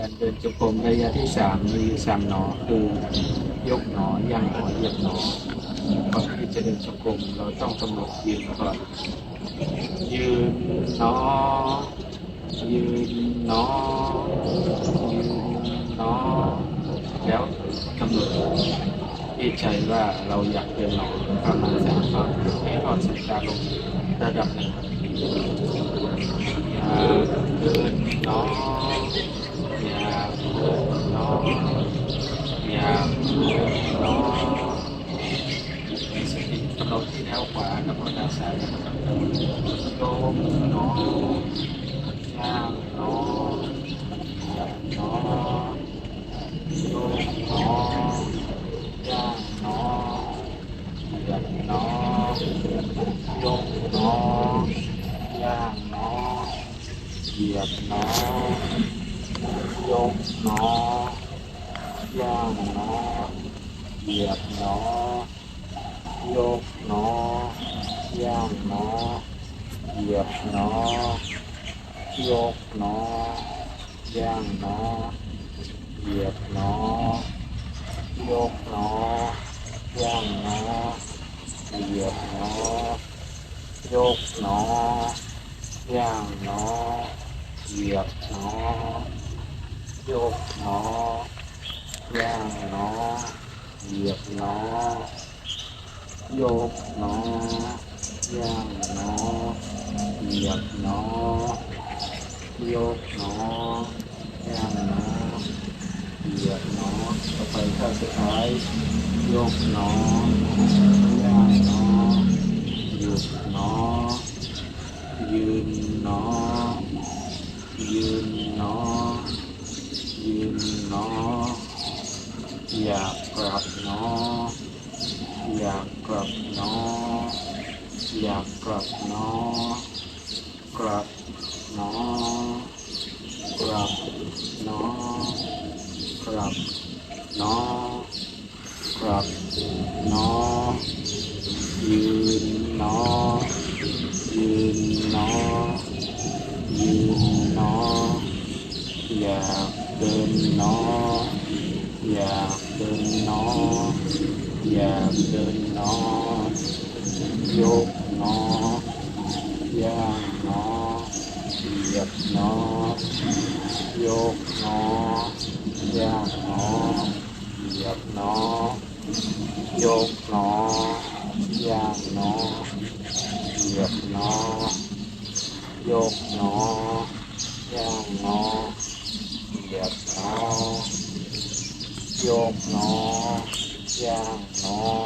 ການເດີນຈົງກົມໄລຍະທີສາມມີຢູ່ສາມໜໍ ຄື ຍົກໜໍ, ຍ່າງໜໍ, ຢຽບໜໍ. ກ່ອນທີ່ຈະເດີນຈົງກົມ ເຮົາຕ້ອງກຳນົດຢືນກ່ອນ. ຢືນໜໍ, ຢືນໜໍ, ຢືນໜໍ. ແລ້ວກຳນົດເອກໃຈວ່າເຮົາຢາກເດີນໜໍ. ກຳລັງຈະເອົາໃຫ້ຖອດສາຍຕາລົງລະດັບໜຶ່ງ. ຢາກເດີນໜໍ, ຢາກເດີນໜໍ, ຢາກເດີນໜໍ. ມີສະຕິກຳນົດທີ່ແຖວຂວາກັບແຖວຊ້າຍ. ຍົກໜໍ, ຍ່າງໜໍ, ຢຽບໜໍ. ຍົກໜໍ, ຍ່າງໜໍ, ຢຽບໜໍ. ຍົກໜໍ, ຍ່າງໜໍ, ຢຽບໜໍ. ຍົກໜໍ, ຍ່າງໜໍ, ຢຽບໜໍ. ຍົກໜໍ, ຍ່າງໜໍ, ຢຽບໜໍ. ຍົກໜໍ, ຍ່າງໜໍ, ຢຽບໜໍ. ຍົກໜໍ, ຍ່າງໜໍ, ຢຽບໜໍ. ຍົກໜໍ, ຍ່າງໜໍ, ຢຽບໜໍ. ຍົກໜໍ, ຍ່າງໜໍ, ຢຽບໜໍ. ຍົກໜໍ, ຍ່າງໜໍ, ຢຽບໜໍ. ຍົກໜໍ, ຍ່າງໜໍ, ຢຽບໜໍ. ຕໍ່ໄປທ່າສຸດທ້າຍ. ຍົກໜໍ, ຍ່າງໜໍ, ຢຸດໜໍ. ຢືນໜໍ, ຢືນໜໍ, ຢືນໜໍ. ຢາກກລັບໜໍ, ຢາກກລັບໜໍ, ຢາກກລັບໜໍ. ກລັບໜໍ, ກລັບໜໍ, ກລັບໜໍ. ກລັບໜໍ, ຢືນໜໍ, ຢືນໜໍ, ຢືນໜໍ. ຢາກເດີນໜໍ, ຢາກເດີນໜໍ, ຢາກເດີນໜໍ. ຍົກໜໍ, ຍ່າງໜໍ, ຢຽບໜໍ. ຍົກໜໍ, ຍ່າງໜໍ, ຢຽບໜໍ. ຍົກໜໍ, ຍ່າງໜໍ, ຢຽບໜໍ. ຍົກໜໍ, ຍ່າງໜໍ, ຢຽບໜໍ. ຍົກໜໍ, ຍ່າງໜໍ,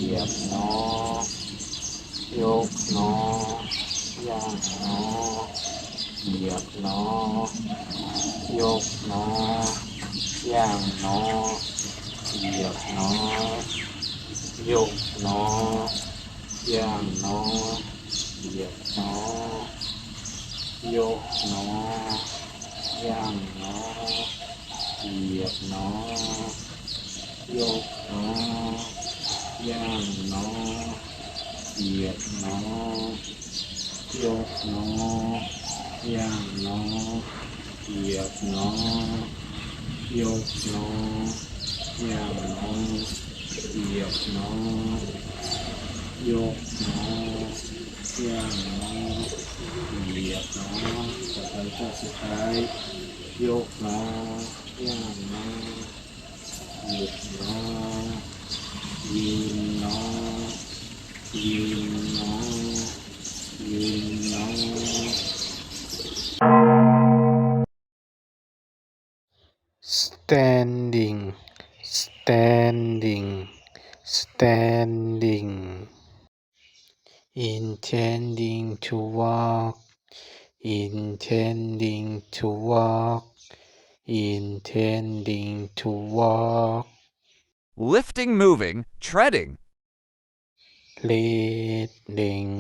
ຢຽບໜໍ. ຍົກໜໍ, ຍ່າງໜໍ, ຢຽບໜໍ. ຍົກໜໍ, ຍ່າງໜໍ, ຢຽບໜໍ. ຍົກໜໍ, ຍ່າງໜໍ, ຢຽບໜໍ. ຍົກໜໍ, ຍ່າງໜໍ, ຢຽບໜໍ. ຍົກໜໍ, ຍ່າງໜໍ, ຢຽບໜໍ. ຍົກໜໍ, ຍ່າງໜໍ, ຢຽບໜໍ. ຍົກໜໍ, ຍ່າງໜໍ, ຢຽບໜໍ. ຍົກໜໍ, ຍ່າງໜໍ, ຢຽບໜໍ. ຕໍ່ໄປທ່າສຸດທ້າຍ. ຍົກໜໍ, ຍ່າງໜໍ, ຢຸດໜໍ, ຢືນໜໍ, ຢືນໜໍ, ຢືນໜໍ. Standing, standing, standing. Intending to walk, intending to walk, intending to walk. Lifting, moving, treading. Lifting,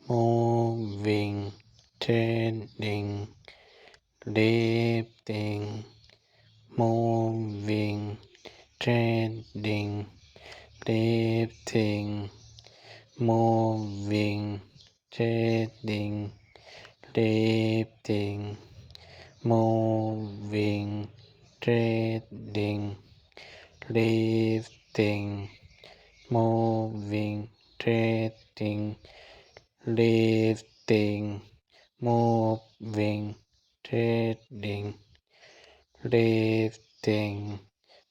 moving, treading. Lifting, moving, treading. Lifting, moving, treading. Lifting, moving, trading, lifting, moving, trading, lifting, moving, trading, lifting,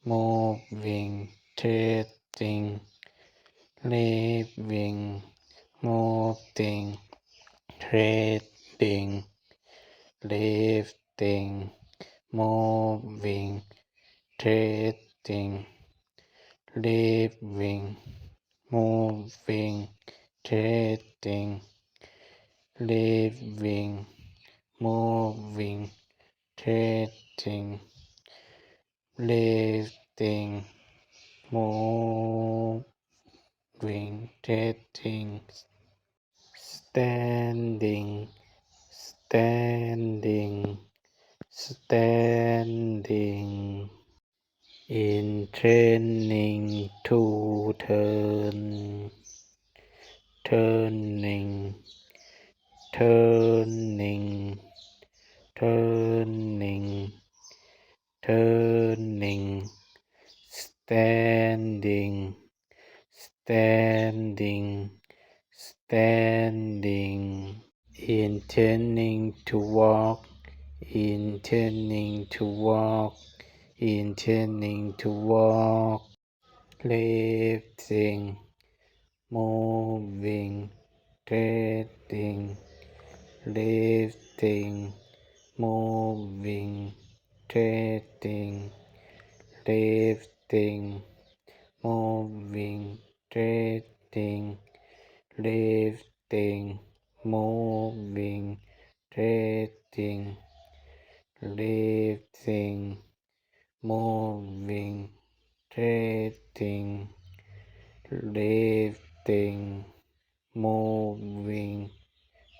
moving, trading, lifting, moving, trading, lifting, moving, trading, lifting, moving, trading, lifting, moving, trading, lifting, moving, trading, standing, standing, standing, in training to turn, turning, turning, turning, turning, standing, standing, standing, intending to walk, intending to walk, intending to walk, lifting, moving, trading, lifting, moving, trading, lifting, moving, trading, lifting, moving, trading, lifting, moving, trading, lifting, moving,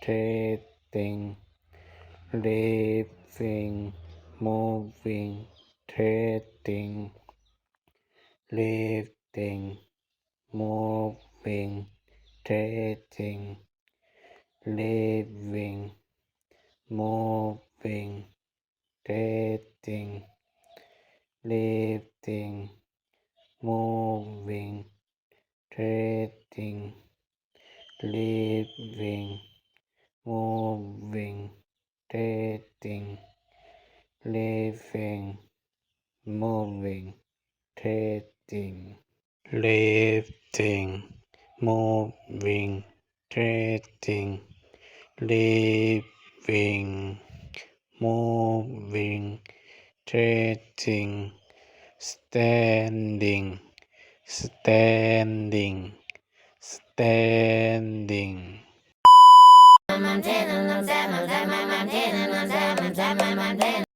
trading, lifting, moving, trading, lifting, moving, trading, lifting, moving, trading, lifting, moving, trading, lifting, moving, trading, lifting, moving, trading, lifting, moving, trading, lifting, moving, trading, standing, standing, standing,